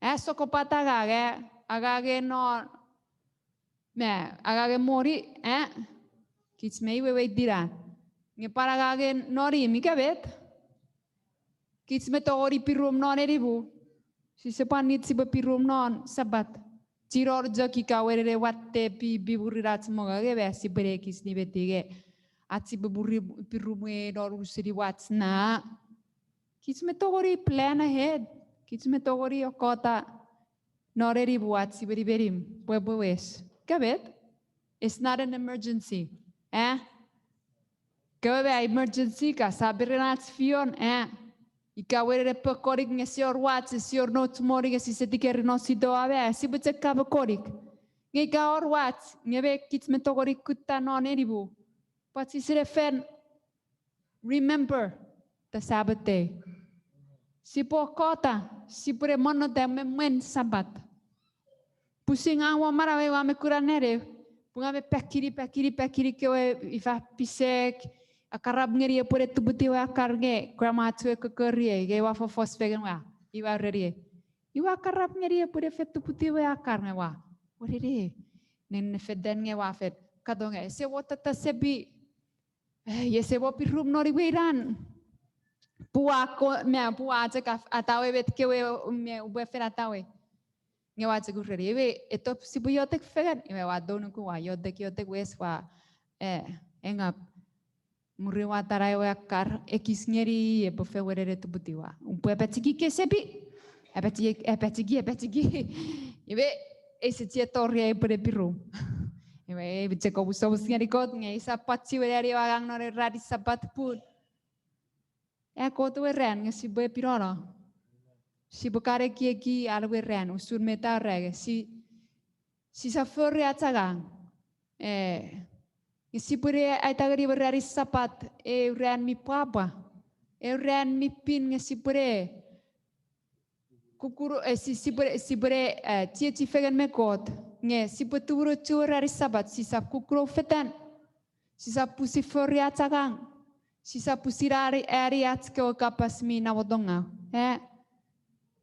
E, sokkopat angang, e, angangen non, me, angangen moni, e, kich mei weweiti na. Nge pwan angangen non imw ika met, kich me tongeni pirum non enimu. Sise pwan need sipwe pirum non Sapat. Chinon chok ika wenene watte pi, pi murin ach mongo nge me sipwe ne kich nimeti nge ach sipwe pirum we non unusen imwach na. Kich me tongeni plan ahead. Kich me tongeni okkota Non eni pwe ach sipwe nimenim pwe epwe wes. Ika met? It's not an emergency. Eh? Kewe me emergency ka sa piren ach fion, eh? Ika wenen epwe konik nge ese wor wach, ese wor nouch moni nge sise tikeri non sitoa me, sipwe chok kape konik. Nge ika wor wach, nge me kich me tongeni kutta non eni pwe pwal sise fen remember the Sabbath day. Sipwe kokkota, sipwe ne monnota me mwen Sapat. Pwisin ngang won manauei ua me kuna nenei, pwe ngang me pakini, pakini, pakini kewe ifa pisek, akarap ngeni epwe ne tuputiw ewe akkar nge grandma chue kokkoriei, nge ua fofos fengen ua, iwe a ureniei, iwe akarap ngeni epwe ne fen tuputiw ewe akkar nge ua, wenene, nennefetan nge ua fen katon nge ese wotata sepi, eh, ese wor pi rum non iwe iran. Pwe ua ko-, me pwe ua chok af-, atawe met kewe, me upwe fen atawe. Nge ua chok ureni, iwe, etto sipwe iotek fengen, iwe ua tou nuku ua iotek, iotek wes ua, eh, hang up. Mwirin ua tana ewe akkar, ekis ngeni epwe fen wenene tuputiw ua. Upwe apachiki kei sepi. Apachiki, apachiki, apachiki. Iwe, eise chie tori ai pwe ne pi rum. Iwe, ei chok omusomus ngeni Kot nge ese pwan chiwen ani ewe angang non ei ranin Sapat pun a Kot ewe ran nge sipwe pinono. Sipwe kan ekieki an ewe ran, usun met a era nge si, sisap fori ach angang. Eh, nge sipwe ne aita ngeni ewe ranin Sapat, eu ran mi pwapwa. Eu ran mi pin nge sipwe ne kukkuno, eh, si-, sipwe, sipwe ne, eh, chiechi fengen me Kot. Nge sipwe tumunuochu ewe ranin Sapat, sisap kukkuno fetan. Sisap pwisin fori ach angang. Sisap pwisin ani, ani ach kewe kapas mi namotongau. Eh?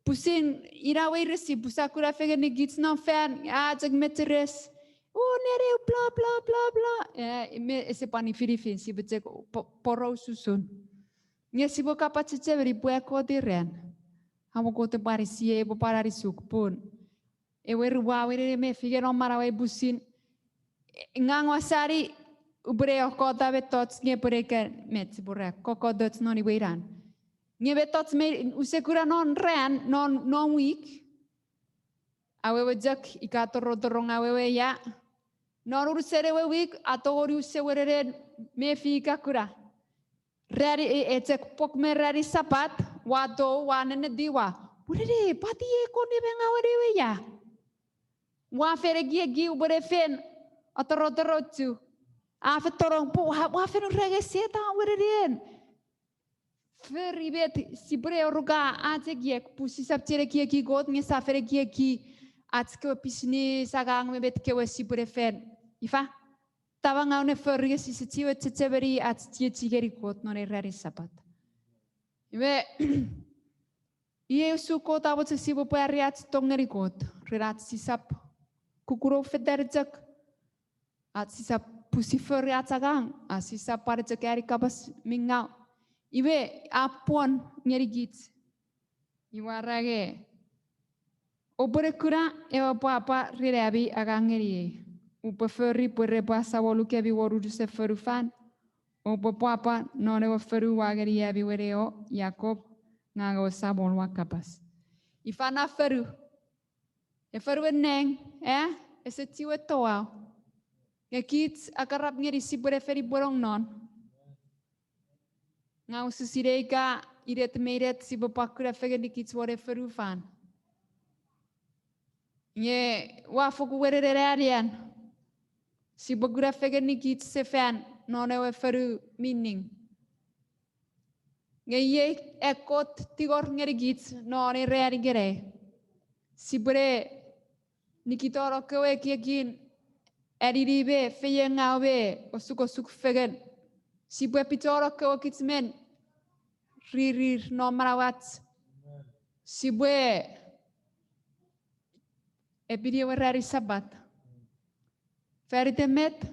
Pwisin ina weires, pwe sa kuna fengen nikich non fan, a chok mecheres. O, nenei, bla, bla, bla, bla. Eh, me ese pwan nifinifin, sipwe chok po-, poroususun. Nge sipwe kapachechemeni pwe a Kot ewe ran. Amo Kot epwe anisiei, epwe pwan anisuk pun ewe ru ua wenene me fengen non manauei pwisin. Ngang ua sani, upwe ne kokkota mettoch nge pwe ne kan met sipwe ra kokkotoch non iwe iran. Nge mettoch me use kuna non ran, non, non wik. Awewe chok ika torotorong awewe ia. Non unusen ewe wik, a tongeni use wenenen mefi ika kuna. Ran, e, e chok pwok me ranin Sapat, ua tou, ua nennetiw ua, wenene, pwata ei kon nemengawen ewe ia? Ua fen ekieki upwe ne fen atorotorochu. A fen tonong pwe ua, ua fen ura nge Setan wenenen. Fori met sipwe ne oruka ach ekiek, pwe sisap chien ekieki Kot nge sa fen ekieki ach kewe business, angang me met kewe sipwe ne fen. Ifa? Tamangau ne fori nge sise chiwen chechemeni ach chiechi ngeni Kot non ei ranin Sapat. Iwe, iei usun Kot a mochen sipwe pwari ach tong ngeni Kot, ren ach sisap kukkuno fetan chok, ach sisap pwisin fori ach angang, ach sisap pwan chok ani kapas mi ngaw. Iwe, a pwon ngenikich. Iwe a era nge, oupwe ne kuna ewe pwapwa ren ami angang ngeniei. Upwe fori pwe repwe asamolukemi won unusen fonufan. Oupwe pwapwa non ewe fonu ua ngeni ami wenewo, Jakob, ngang ewe Samon ua kapas. Ifa na fonu? E fonuen nang, eh? Ese chiwen touau. Nge kich a karap ngeni sipwe ne fen ipwenong non. Ngang use sinei ika inet me inet sipwe pwan kuna fengenikich won ei fonufan. Nge ua fokkun wenenen anian. Sipwe kuna fengenikich sefan non ewe fonu mi ning. Nge iei a Kot tingor ngenikich non ei ran ikenai. Sipwe ne nikitano kewe ekiekin anini me feiengau me osukosuk fengen. Sipwe pichano kewe kich men ririr non manauach. Sipwe epini ewe ranin Sapat. Faniten met?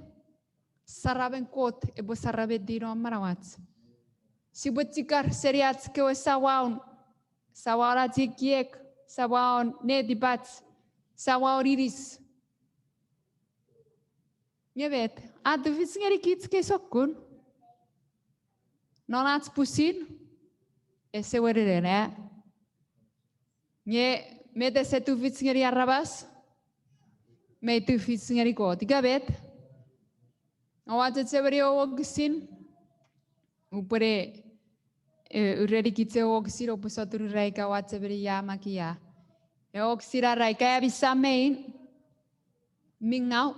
Saramen Kot epwe sarametiw non manauach. Sipwe chikar seni ach kewe samau, samau ach ekiek, samau netipach, samau inis. Nge met a tufich ngenikich kei sokkun? Non ach pwisin, ese wenenen, eh? Nge Met ese tufich ngeni aramas, mei tufich ngeni Kot. Ika met? Oua chechemeni ewe wokisin, upwene, e, urenikich ewe wokisin, oupwe sotuni ika oua chechemeni ia a makkei ia. Ewe wokisin a era ika ami sam me in mi ngau,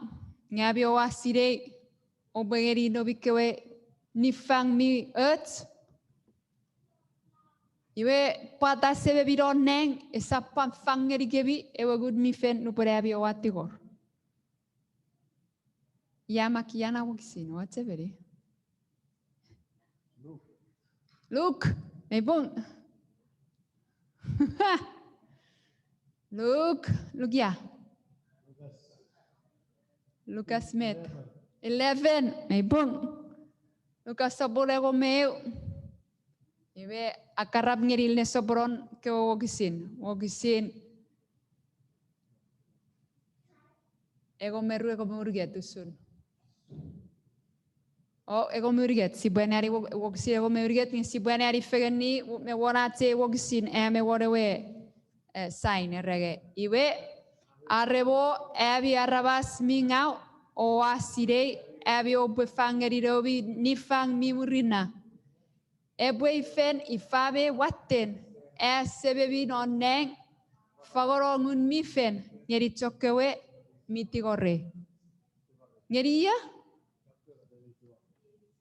nge ami oua sinei, oupwe ngeni noumi kewe niffang mi och. Iwe pwata Sememi non nang esap pwan fang ngenikemi ewe Ngun mi Fel nupwen ami oua tingor? Ia a makkei ia na wokisin, oua chechemeni? Luk, mei pung. Luk, Luk ia? Lukas met? Eleven, mei pung. Lukas sopun engon me eu. Iwe a karap ngeni nesoponon kewe wokisin. Wokisin engon me ru, engon me unungat usun. O, engon me unungat, sipwe aneani wok-, wokisin engon me unungat, nge sipwe aneani fengeni, me won ach ei wokisin, a me won ewe, e, sign, era nge. Iwe, are mo, ami aramas mi ngau, oua sinei, ami oupwe fang ngeni noumi niffang mi murinno. Epwe ifen ifa me watten, a Sememi non nang, fangono Ngun mi Fel ngeni chokkewe mi tingorei. Ngeni ia?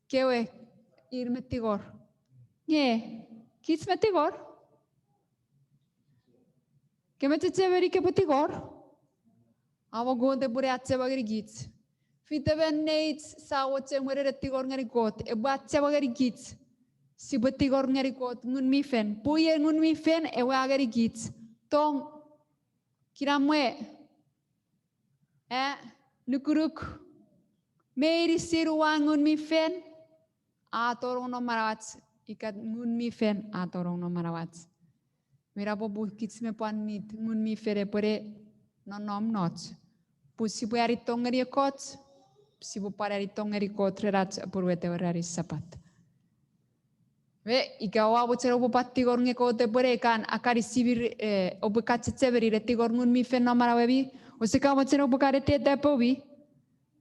Kewe ir mi tingor. Nge, kich mi tingor? Ke mi chechemeni kopwe tingor? Amo Kot epwene achema ngenikich. Fitemon neich sa mochen mwo ne tingor ngeni Kot, epwe achema ngenikich. Sipwe tingor ngeni Kot Ngun mi Fel. Pun iei Ngun mi Fel ewe a ngenikich tong, kinamwe, a, nukunuk, meinisin uwan Ngun mi Fel a tonong non manauach, ika Ngun mi Fel a tonong non manauach. Mei na popun kich mi pwan need Ngun mi Fel epwene nonnom noch. Pun sipwe ani tong ngeni ekkoch, sipwe pwan ani tong ngeni Kot ren ach apwonueta ewe ranin Sapat. Me ika oua mochen oupwe pwan tingor nge Kot epwene kan akanisimi, e, oupwe kan chechemeni ne tingor Ngun mi Fel non manauemi, ouse kan mochen oupwe kan eteta poumi.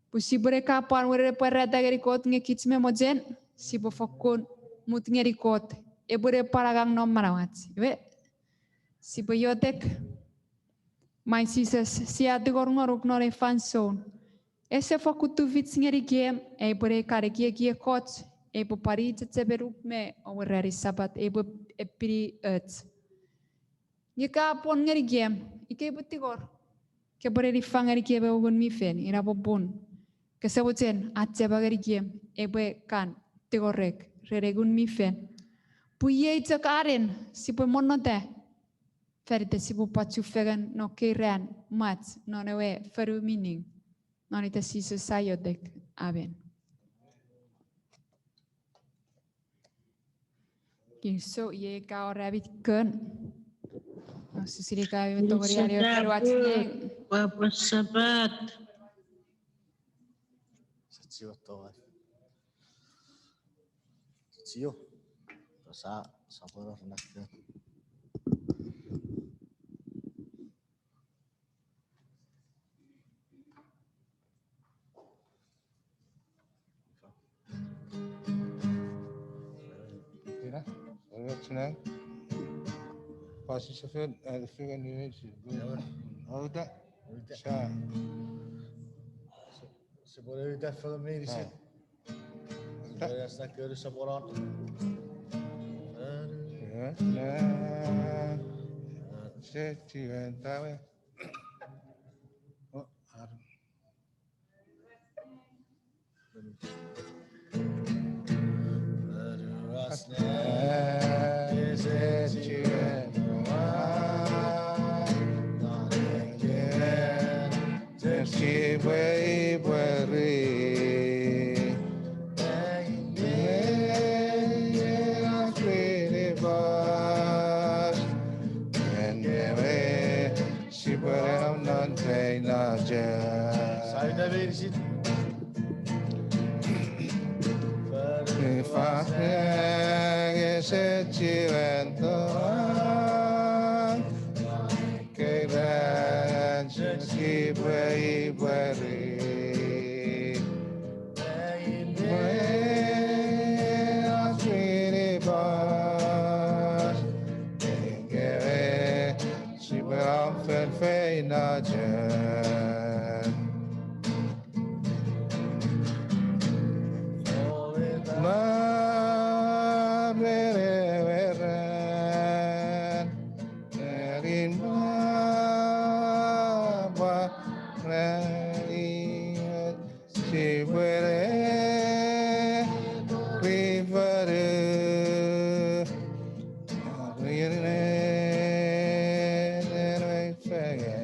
Pun sipwene kan pwan weri pwarata ngeni Kot nge kich mi mochen, sipwe fokkun mut ngeni Kot, epwene pwan angang non manauach. Iwe, sipwe iotek. Maing Jises, sia tingor ngonuk non ei fansoun. Ese fokkun tufich ngenikem, aipwe ne kan ekieki ekkoch, aipwe pwan chechemenuk me ewe ranin Sapat, aipwe epini och. Nge ka pwon ngenikem, ika aipwe tingor, kopwene niffang ngenikem ewe Ngun mi Fel, ina popun kose mochen achema ngenikem, aipwe kan tingorek ren ei Ngun mi Fel. Pwe iei chok anen sipwe monnota, fan iten sipwe pwan chufengen non ekkei ran mwach non ewe fonu mi ning. Non iten Jises ai iotek. Amen. Kinisou, iei ka wor ami kon. Ua sisinikemi tongeni ani ewe fonu ach nang. Pwapwan Sapat. Sechio towai. Sechio. Sa, sa pwano nakke. Ina, ina chinang. Pasi sefan, eh, fengen ni si. Auta. Auta. Sa. Sipwene uta fengen meinisin. Sipwene asna konu saponon. Setiwen tawe. Oh, ar. Sipwene nom non teinache. Saita meinisin. Ifa nge ese chiwen toang. Iwe, iwe, ri. Iwe, aswini pas. Iwe, sipwe am fen feinachen. Ma, bere, weren. Erin papa rani sipwene rifanu. Rine, rine, fengen.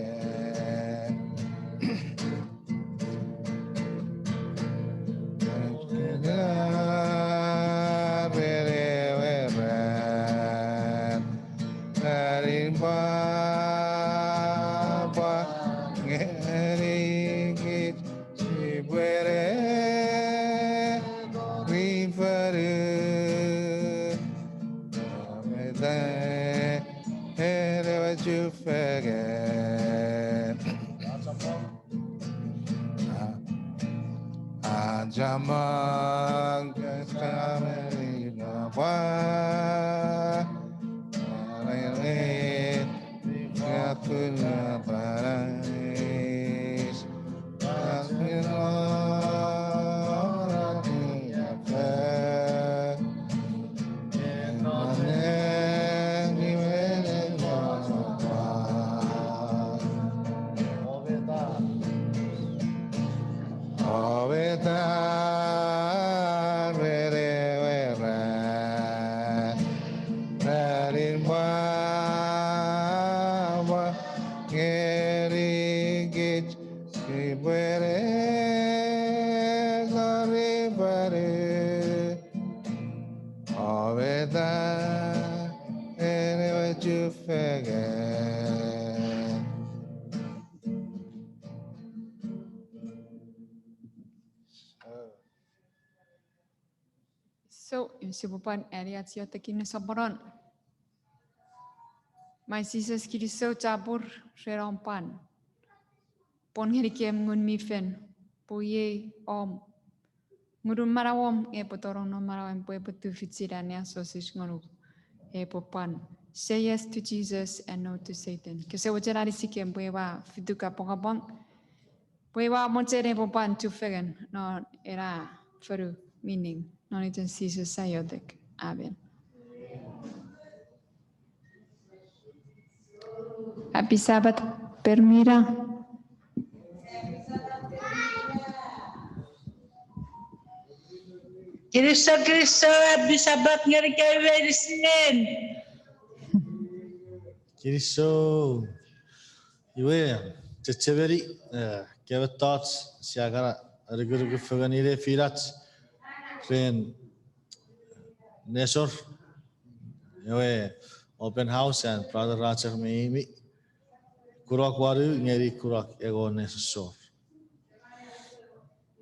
Chufengen. Achamang kesameni napwa. Arere, yakun naparais. Asmino, rati yafe. Sipwene sori pare. Ometa ene we chufengen. So, sipwe pwan ani ach iotekin nesoponon. Mai Jises, kinisou chapur ren om pwan pwon ngenikem Ngun mi Fel, pwe iei om Ngunun manauom epwe tonong non manauem pwe epwe tufichin anneasochis ngonuk. Epwe pwan say yes to Jesus and no to Satan. Kose mochen anisikem pwe ua fituk apwangapwang, pwe ua mochen epwe pwan chufengen non ena fonu mi ning. Non iten Jises ai iotek. Amen. Happy Sabbath, Permira. Kinisou, kinisou, happy Sabbath ngeni kemi meinisin. Kinisou. Iwe, chechemeni, eh, kewe mettoch sia kan anukunuku fengen nefinach ren nesor, ewe open house an Brother Roger me Amy. Kunok wanu ngeni kunok engon nesosor.